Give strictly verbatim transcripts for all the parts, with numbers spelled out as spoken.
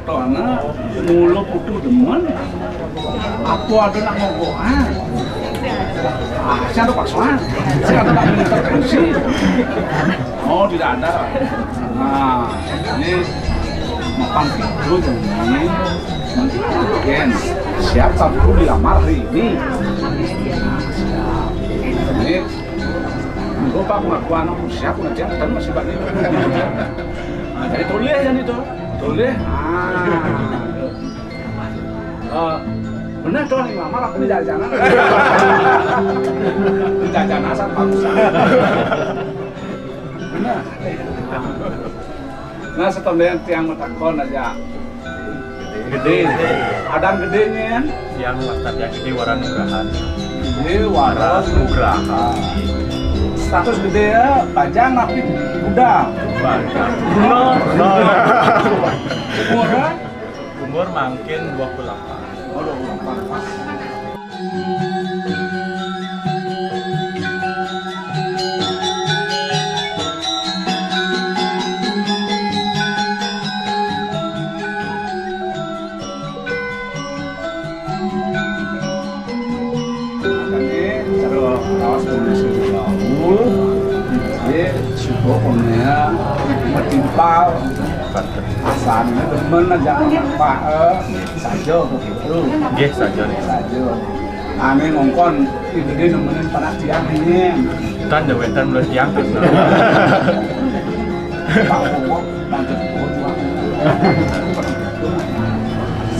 Karena mula putu demen, apa ada nak mogok, ah? Ah, saya ada paksa, ah. Saya ada nak intervensi. Oh, tidak ada. Nah, ini mapan pintu ini. Mungkin siap satu dilamar hari ini. Nah, siap. Ini lupa pengakuan aku siap, nanti kan masih banyak. Nah, jadi tulis yang itu. Tulis. Ah. Eh, bener tuh nih, mama aku di jajanan. Di jajanan sama bagus. Bener. Nah, setelah tiang matakon aja. Gede. Ada gedenya kan? Yang maksudnya gede, waras nugrahan. Gede, waras nugrahan. Status gede ya, bajang tapi muda. Bajang. Muda. Umur kan? Umur mangkin dua puluh delapan. Oh, dua puluh delapan. Makanya cara raos kondisi jauh, jadi suka punya bertimpal. Asalnya demen aja, Pak, eh, saja begitu. Nggih, saja nih. Saja. Ane ngongkon, ini nemenin para tiang ini. Tan, ya, wetan, mulai tiang, terus. Pak, kok, mantep, kok, Pak.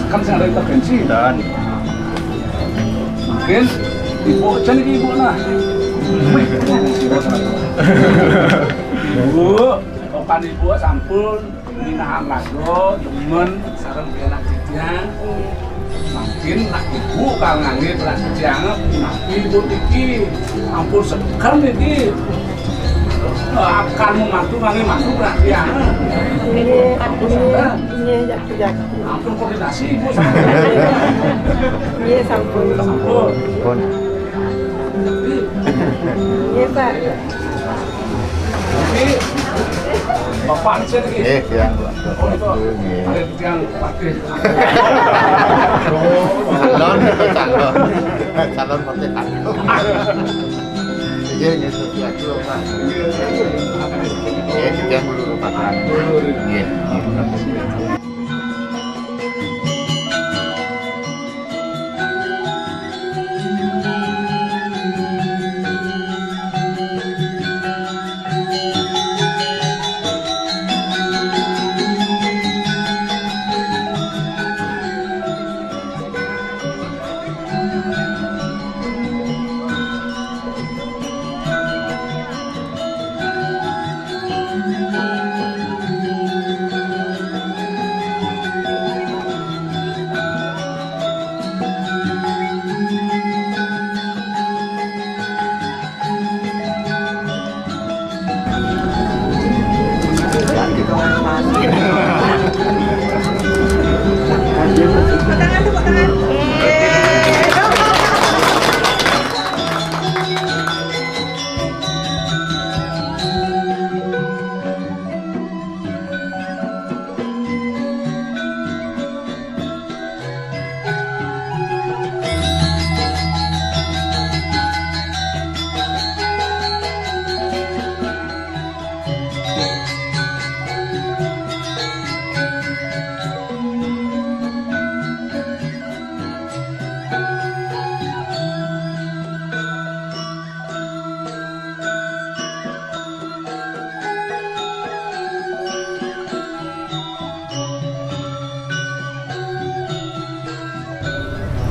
Kan saya ada intervensi. Dan mungkin ibu, jadi ibu, nah. Ibu, bukan ibu, sampun. Minahan lagu, demen, sareng anak titiang. Mangkin nak ibu kal ngangge anak titiang, napi ibu niki? Ampun sedekan niki. Akan membantu ngangge mantu anak titiang. Nggih, nggih, nggih, jaki, jaki. Ampun koordinasi ibu sama. Nggih, sampun. Sampun. Pun. Nggih, Pak. Ini Bapak saya lagi. Eh, yang Pak. Oh, itu. Nggih. Ada yang pakai. Calon, calon. Calon pakai. Iya, iya, sesuatu, Pak. Iya, kita yang dulu, Pak. Iya, iya.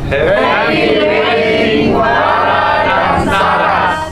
Happy Wedding, Wara dan Saras.